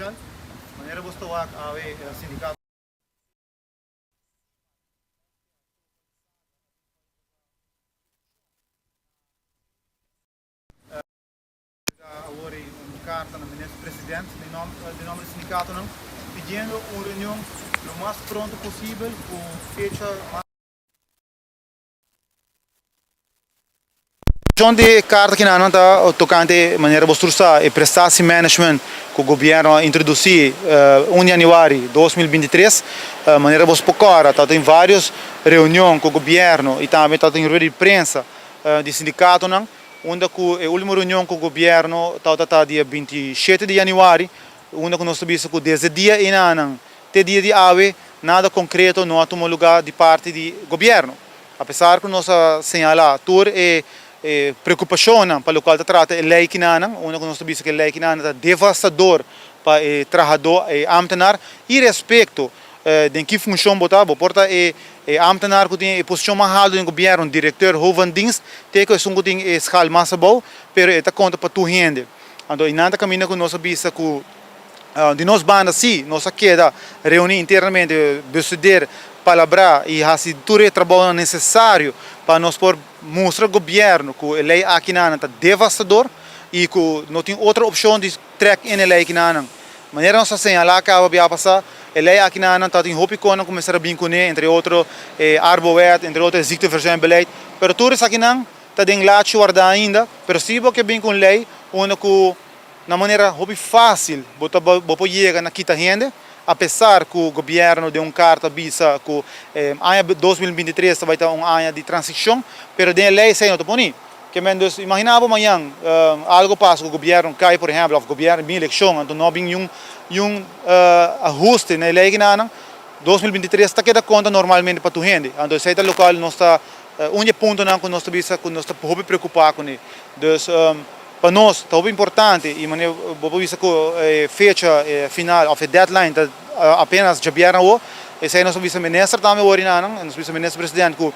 Social. Manera bo sta wak awe sindicato. Awor ei un karta na Minister President den nomber di sindikatonan pidiendo un reunion lo mas pronto posibel ku fecha mas. Shon di e karta kinanan ta tokante manera bo tur sa e prestatiemanagement ku gobièrnu a introdusí un di yanüari 2023. Manera bo por kòrda ta tin vários reunion ku gobièrnu i tambe ta tin rueda di prensa di sindikatonan unda ku e último reunion ku gobièrnu tabata ta dia 27 di yanüari unda ku nos ta bisa ku desde dia einanan te dia di awe nada konkreto no a tuma lugá di parti di gobièrnu. Apesar ku nos a señalá tur e preokupashonnan pa lokual ta trata e lei kinanan, unda ku nos ta bisa ku e lei kinanan ta devastador pa e trahadó, e ámtenar, irespekto den ki funshon bo ta, bo por ta e ámtenar ku tin e posishon mas haltu den gobièrnu, direkteur, hoofd van dienst, te ku esun ku tin e skal mas abou, pero e ta konta pa tur hende. Anto einan ta kaminda ku nos a bisa ku. Di nos banda sí, nos a keda reuní internamente, bestudeer, palabrá i hasi tur e trabounan nesesario pa nos por mustra gobièrnu ku e lei akinanan ta devastador i ku no tin otro opshon di trèk in e lei akinanan. Manera nos a señalá kaba bia pasá, e lei akinanan ta tin hopi konan ku mester a bin kuné, entre otro e Arbowet, entre otro e ziekteverzuimbeleid, pero tur esakinan ta den lachi wardá ainda, pero si bo ke bin ku un lei unda ku Na manera hopi fásil bo ta bo por yega na kita hende, apesar ku gobièrnu den un karta bisa ku aña 2023 ta bai ta un aña di transishon, pero den e lei esei no ta poni. Ke men dus imaginá bo mañan algu pasa ku gobièrnu kai por ehèmpel òf gobièrnu bin elekshon anto no bin niun niun ahuste na e lei kinanan, 2023 ta keda konta normalmente pa tur hende. Anto esei ta lokual nos ta un di e puntonan ku nos ta bisa ku nos ta hopi preokupá kuné. Dus. Pa nos ta hopi importante y manera bo por bisa cu e fecha final of e deadline ta apenas djabièrnè awo, esey nos a bisa minister tambe awor nan, nos a bisa minister president cu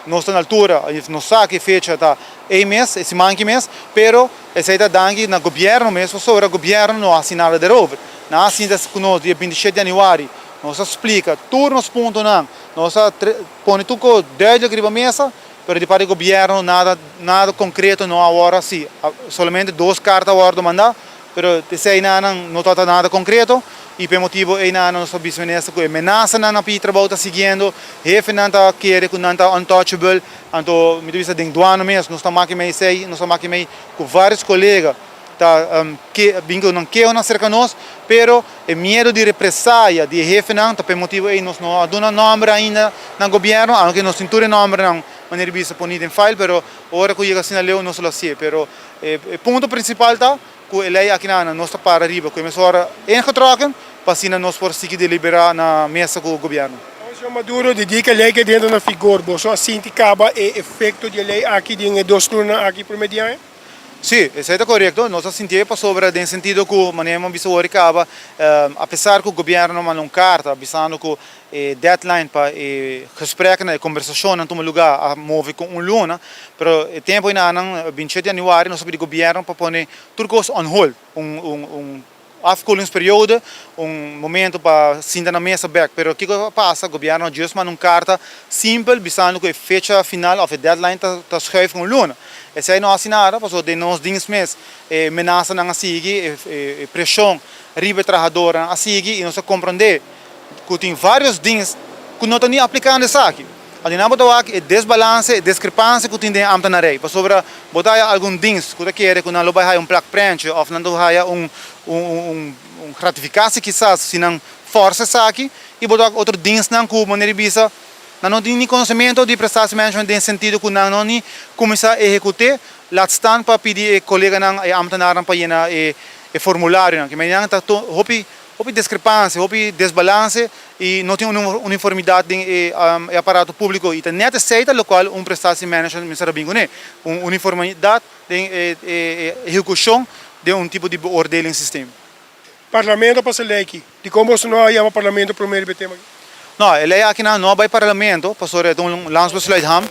nos ta na altura y nos sa cu e fecha ta ey mes, e siman aki mes, pero esey ta danki na gobierno mes pasobra gobierno no a haci nada derover. Nan a sinta cu nos dia 27 januari, nos a splica tur nos puntonan, nos a pone tur cos duidelijk riba mesa, Pero di parti di gobierno nada nada concreto no a worde haci. Solamente dos carta a worde manda, pero eseinan no tabata nada concreto y p'e motibo einan nos ta bisa minister cu e menasanan na pidi trabou ta siguiendo, hefenan ta kere cu nan ta untouchable, anto mi ta bisa den duana mes nos ta maki mei esey, nos ta maki mei cu varios colega ta ke bin cu nan kehonan cerca nos, pero e miedo di represaya di e hefenan ta p'e motibo ei nos no a duna nomber ainda na gobierno, aunke nos tin tur e nombernan manera di bisa poni den file, pero ora cu yega asina leu nos lo hacié. Pero e punto principal ta cu e ley aki nan nos ta para riba cu e mesora ingetrokken pa asina nos por sigui delibera na mesa cu gobierno. Señor Maduro, di dia cu e ley ke dentro na vigor, boso a sinti caba e efecto di e ley aki den e dos lunanan aki prome di aña? Sí, esei ta korekto. Nos a sintié pasobra den sentido ku manera mi a bisa wòrdu kaba, apesar ku gobièrnu a manda un karta bisando ku e deadline pa e gespreknan, e kombersashonnan tuma lugá a move ku un luna, pero e tempu einanan, 27 yanüari, nos a pidi gobièrnu pa pone tur kos on hold, un Afkoelingsperiode, un momento pa sinta na mesa bek. Pero kiko a pasa? Gobierno a just manda un karta simpel bisando ku e fecha final of e deadline ta ta schuif un luna. Esei no hasi nada pasobra den nos dienst mes e menasanan a sigui, e preshon riba e trahadornan a sigui i nos a komprondé ku tin varios dienst ku no ta ni aplikando esaki. Anto bo ta wak e desbalanse, e diskrepansia ku tin den e ambtenarij. Pasobra bo ta haya algun dienst ku ta kere ku nan lo bai haya un plakprentje òf nan ta haya un un gratificatie kisas si nan fòrsa esaki. I bo ta wak otro dienstnan ku manera di bisa nan no tin ni konosementu di prestatiemanagement den sentido ku nan no ni kuminsá ehekut'é, laat staan pa pidi e koleganan, e ambtenarnan pa yena e formularionan. Ke manera nan ta hopi Hopi diskrepansia, hopi desbalanse i no tin uniformidat den e aparato públiko i ta nèt esei ta lokual un prestatie management mester a bin kuné, un uniformidat den e ehekushon den un tipo di beoordelingssysteem. Parlamento a pasa lei aki. Dikon boso no a yama parlamento promé riba e tema aki? No, e lei akinan no a bai parlamento pasobra e ta un landsbesluit ham.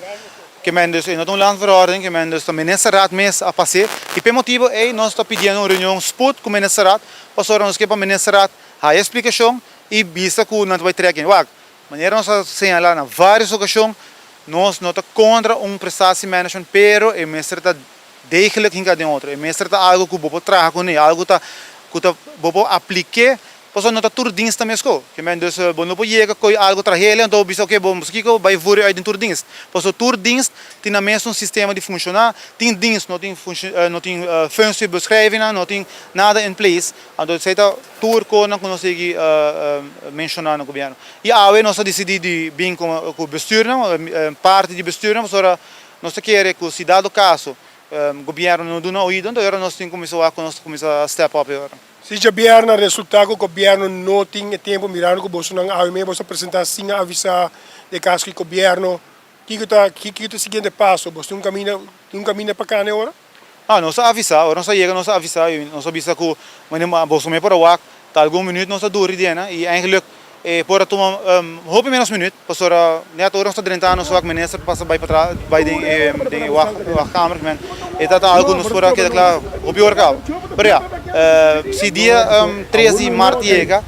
Ke men dus e no ta un landsverordening, ke men dus ta Ministerraad mes a pas'é. I p'e motibu ei nos ta pidiendo un reunion spoed ku Ministerraad pasobra nos ke pa Ministerraad haya splikashon i bisa ku nan ta bai trek in. Wak, manera nos a señalá na vários okashon, nos no ta kontra un prestatiemanagement pero e mester ta degelijk hinká den otro. E mester ta algu ku bo por traha kuné, algu ta ku ta bo por aplik'é Pasobra no ta tur dienst ta mesco. Ke men dus bo no por yega koe algo trahele anto bo bisa oke bo kiko bai voer uit den tur dienst. Pasobra tur dienst tin nan mesun sistema di funciona, tin dienst no tin no tin functiebeschrijvingnan, no tin nada in place. Anto esei ta tur konan ku nos sigui menciona na gobierno. I awe nos a dicidi di bin ku bestuurnan, parti di bestuurnan pasobra nos ta kere ku si dado caso gobierno no duna oido anto ora nos tin cuminsa wak ku nos ta cuminsa step up e ora. Si djabièrnè resultá ku gobièrnu no tin e tempu mirando ku bosonan awe mes boso a presentá sin a avisá de kaso ki gobièrnu, kiko ta kiko ta e siguiente paso? Boso tin un kaminda tin un kaminda pa kana e ora? No, nos a avisá, ora nos a yega nos a avisá i nos a bisa ku boso mes por a wak ta algun minüt nos a duri di ena i eigenlik E por a tuma hopi menos minuut, pasobra net ora nos ta drenta nos wak minister pasa bai patras bai den e den e wachtkamer men e ta algo nos por a keda kla hopi ora kaba. Pero ya, si dia tres di mart yega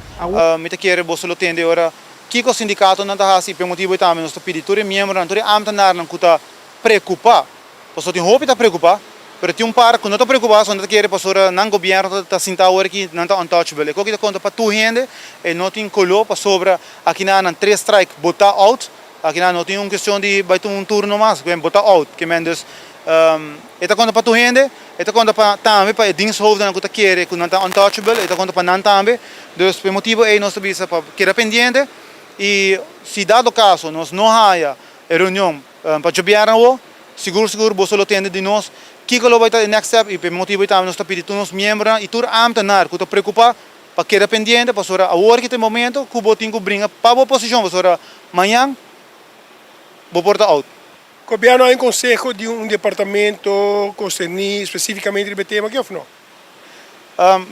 mi ta kere boso lo tende ora kiko sindikatonan ta hasi i p'e motibu ei tambe nos ta pidi tur e miembronan tur e ambtenarnan ku ta preokupa Pasobra tin hopi ta preocupa, pero tin un par cu no ta preocupa, so nan ta kere pasobra nan gobierno ta sinta awor aki, nan ta untouchable. E koki ta conta pa tur hende, e no tin color pasobra aki nan nan tres strike bo ta out, aki nan no tin un cuestion di bay tuma un turno mas, bo ta out. Ke men dus e ta conta pa tur hende, e ta conta pa tambe pa e diensthoofdennan cu ta kere cu nan ta untouchable, e ta conta pa nan tambe. Dus pa e motibo ey nos ta bisa pa keda pendiente y si dado caso nos no haya e reunion Pa djobièrnè awo, sigur sigur boso lo tende di nos kiko lo bai ta e next step i pa e motibu ei tambe nos ta pidi tur nos miembronan i tur ámtenar ku ta preokupá pa keda pendiente pasobra awor ki ta e momento ku bo tin ku bringa pa bo posishon pasobra mañan bo por ta out. Gobièrnu hay un konseho di un departamento konserní spesífikamente riba e tema aki òf no?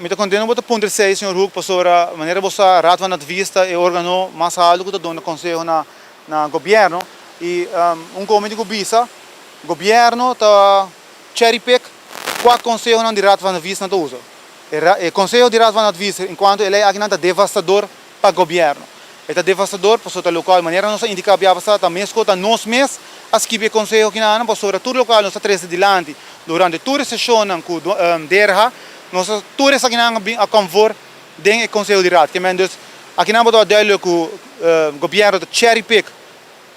Mi ta kontento bo ta puntra esei, señor Hoek, pasobra manera bo sa Raad van Advies ta e organo mas haltu ku ta duna konseho na na gobièrnu i un komi tin ku bisa gobièrnu ta cherry pick kua konsehonan di Raad van Advies nan ta usa. E konseho di Raad van Advies en kuantu e lei akinan ta devastador pa gobièrnu. E ta devastador pasobra ta lokual manera nos a indiká bia pasá ta meskos ta nos mes a skibi e konseho kinanan pasobra tur lokual nos a trese dilanti durante tur e seshonnan ku DRH nos a tur esakinan a bin a kom voor den e konseho di raad. Kimen dus akinan bo ta wak duidelijk ku gobièrnu ta cherry pick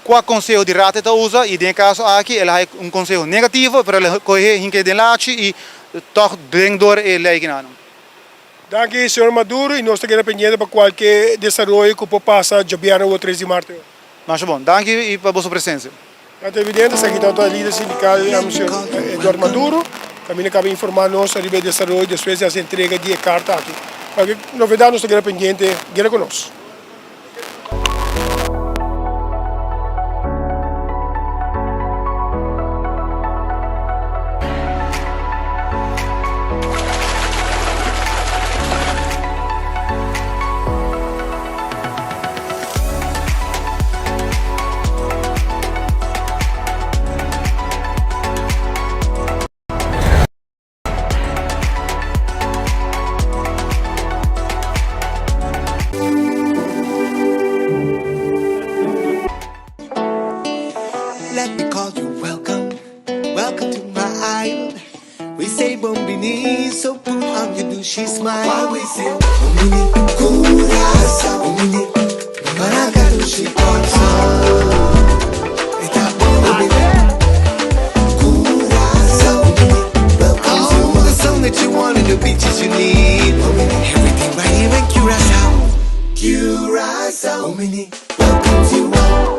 kua konseho di raad e ta usa i den e kaso aki el a haña un konseho negativo pero el a kohe hinka den lachi i tòg den dor e lei kinanan. Danki señor Maduro y nos ta keda pendiente pa cualke desaroyo cu por pasa djabièrnè o tres di maart. Masha bon. Danki y pa boso presencia. Tanto evidente esaki tabata e lider sindical señor Eduardo Maduro caminda caba informa nos ariba e desaroyo despues di haci entrega di e carta aki. Cualke novedad nos ta keda pendiente. Gera cu nos. Let me call you welcome, welcome to my island. We say bon bini, so put on your dushi smile. Why we say bon bini, Curaçao, bon bini, Maraca dushi Kòrsou. E ta bon bini, Curaçao, bon bini, welcome to all the sun that you want and the beaches you need. Bon bini, everything right here in Curaçao. Curaçao, bon bini, welcome to all.